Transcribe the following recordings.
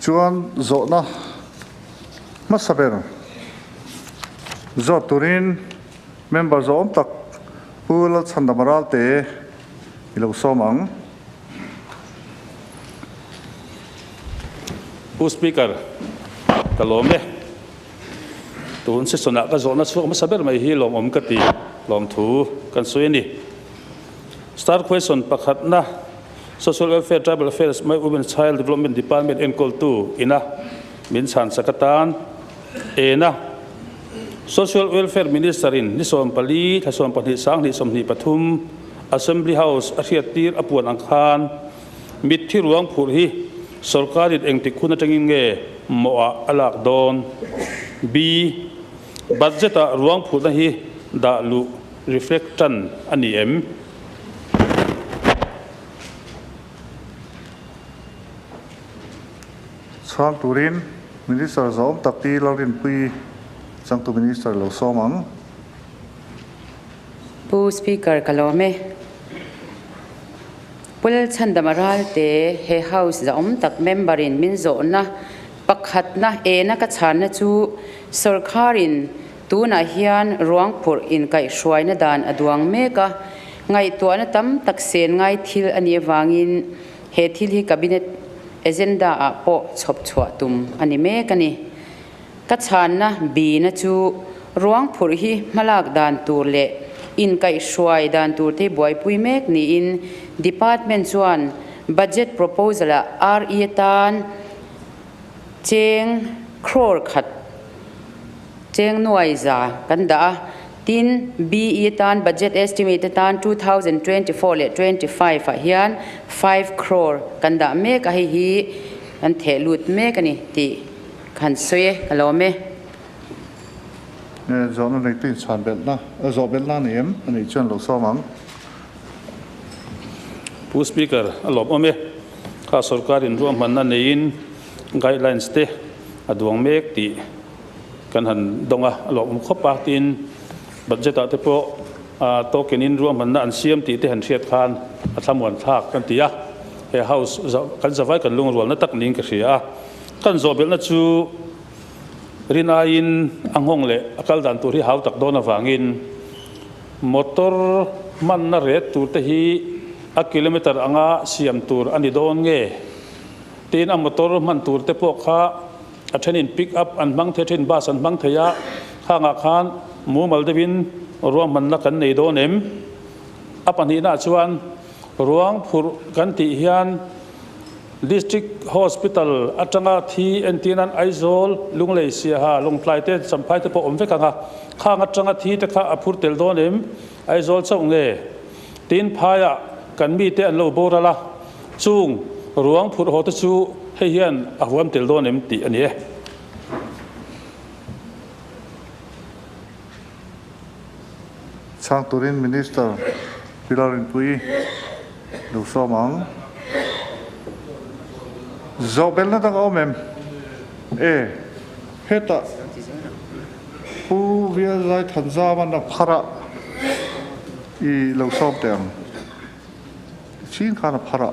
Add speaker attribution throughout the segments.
Speaker 1: Chuan zawhna hmasa ber zawt turin member zawhawm tak Pu Lalchhandama Ralte i lo sawm ang.
Speaker 2: Pu Speaker, ka lawm e. Tun session-ah ka zawhna chhuak hmasa ber mai hi lawmawm ka ti, lawmthu kan sawi a ni. Star question pakhatna, Social Welfare, Tribal Affairs, May Women Child Development Department enkawltu ina min chhansak atan ena Social Welfare Minister-in ni 14 thla 12 sanghnih 23 Assembly House a hriattir a puan ang khan mitthi ruang phurh hi sorkarin engtik hun atangin nge mawhah a lak dawn? B. Budget-ah ruang phurhna hi dah luh reflect tan a ni em?
Speaker 1: Chhang turin Minister zawm tak Pi Lalrinpuii changtu Minister lo sawm ang.
Speaker 3: Pu Speaker ka lawm e. Pu Lalchhandama Ralte he House zahawm tak member in min zawhna pakhatna ena ka chhanna chu sorkharin tunah hian ruang phurh inkaihhruaina dan a duang mek a, ngaihtuahna tam tak sen ngai thil a nih avangin he thil hi Cabinet agenda ah pawh chhawp chhuah tum a ni mek a ni. Ka chhanna bina chu ruang phurh hi hmalak dan tur leh inkaihhruai dan tur te buaipui mek niin Department chuan Budget proposal ah RE atan cheng crore khat cheng nuai za kan dah a, tin BE atan Budget estimate atan 2024 leh 25 ah hian 5 crore kan dah mek a, hei hi kan theh lut mek a ni tih Ka han sawi e, ka lawm e.
Speaker 1: Zawhna neitu inchhan belhna, zawh belhna a nei em? A neih chuan lo sawm ang.
Speaker 2: Pu Speaker, a lawmawm e. Kha sorkar in ruahmanna neiin guidelines te a duang mek tih kan han dawng a, a lawmawm khawp a. Tin, budget ah te pawh token in ruahmanna an siam tih te han hriat khan a thlamuan thlak kan ti a. He House kan zavai kan lungrualna tak niin ka hria a. Kan zawhbelhna chu rin aiin a nghawng leh a kal dan tur hi hau tak dawn avangin motor hmanna ret tur te hi a kilometer anga siam tur a ni dawn nge? Tin, a motor hman tur te pawh kha a thenin pick up an hmang thei, a thenin bus an hmang thei a, khangah khan mumal deuhin ruahmanna kan nei dawn em? A pahnihnaah chuan ruang phurh kan tih hian District Hospital atanga thi entir nan Aizawl, Lunglei, Siaha, Lawngtlai te, Champhai te pawh awm vek ang a, khang atanga thi te kha a phur tel dawn em? Aizawl chauh nge? Tin, phaiah kan mite an lo boral a, chung ruang phurh haw te chu hei hian a huam tel dawn em tih a ni e.
Speaker 1: Chhang turin Minister Pilar Rinpuii lo sawm ang. Zawh belna dang a awm em? E, hetah Pu Vialzai Thanzama'n a phar a, i lo sawm teh ang. Chin khan a phar a.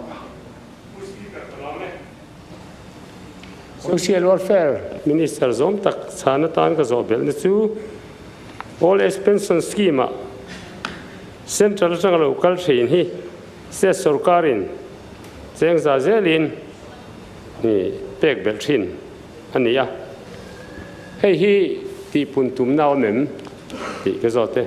Speaker 4: Social Welfare Minister zawm tak chhan atan ka zawh belhna chu Old Age Pension Scheme-ah Central atanga lo kal thin hi State sorkarin cheng za zelin pek belh thin a ni a. Hei hi tihpun tumna awm em tih ka zawt e.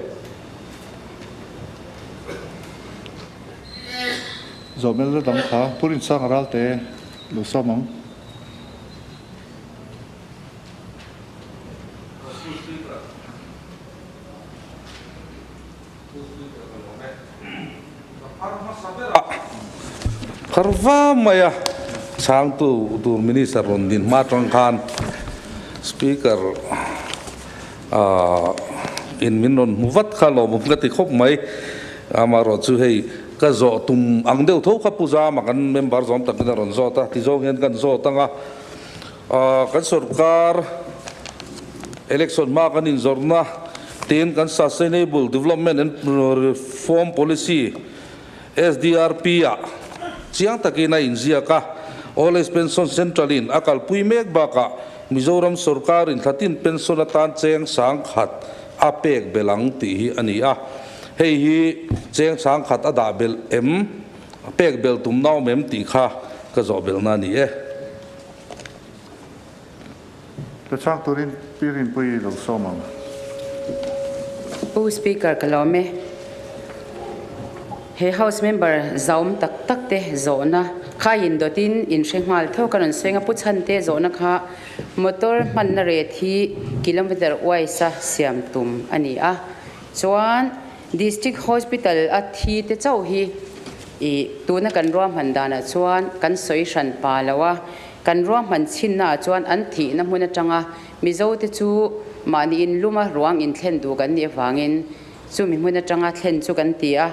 Speaker 1: Zawhmelna dang kha Pu Rinsanga Ralte lo sawm ang.
Speaker 5: Phar va mai a, chhangtu tur Minister rawn din hma atang khan Speaker in min rawn hmu vat kha lawmawm ka ti khawp mai. Amaherawh chu hei ka zawh tum ang deuh tho kha Pu Zama kan member zawm takin a rawn zawt a, tizawng hian kan zawt ang a. Kan sorkar election hma kan inzawrhna tin kan Sustainable Development and Reform Policy, SDRP, ah chiang takin a inziak a. Old Age Pension Central in a kalpui mek bakah Mizoram sawrkarin thlatin pension atan cheng 10,000 a pek belh ang tih hi a ni a. Hei hi cheng 10,000 a dah belh em, pek belh tum na awm em tih kha ka zawh belhna a ni e.
Speaker 1: Ka chhang turin Pi Rinpuii lo sawm ang.
Speaker 3: Pu Speaker ka lawm e. He House member zaum tak tak te zawhna kha in dawtin in hre nghal tho ka rawn sawi anga Pu Chhante zawhna kha motor hmanna rate hi kilometer wise a siam tum a ni a. Chuan District Hospital a thi te chauh hi i tuna kan ruahman danah chuan kan sawi hran pa lo a. Kan ruahman chhinnaah chuan an thihna hmun atanga Mizote chu mahni inluma ruang inthlen duh kan nih avangin chumi hmun atanga thlen chu kan ti a,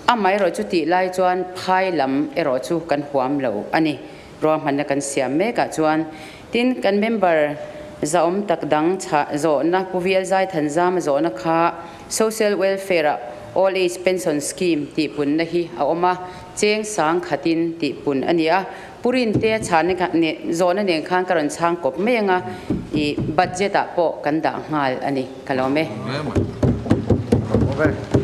Speaker 3: amaherawh chu tih lai chuan phai lam erawh chu kan huam lo a ni. Ruahmanna kan siam mekah chuan tin kan member zahawm tak dang chhah zawhna Pu Vial Zai Thanzama zawhna kha Social Welfare-ah Old Age Pension Scheme tihpunna hi a awm a, cheng 10,000-in tihpun a ni a. Pu Rintea chhahna kha ne zawhna nen khan ka rawn chhang kawp mai anga i budget ah pawh kan dah nghal a ni ka lawm e.
Speaker 1: Awm e.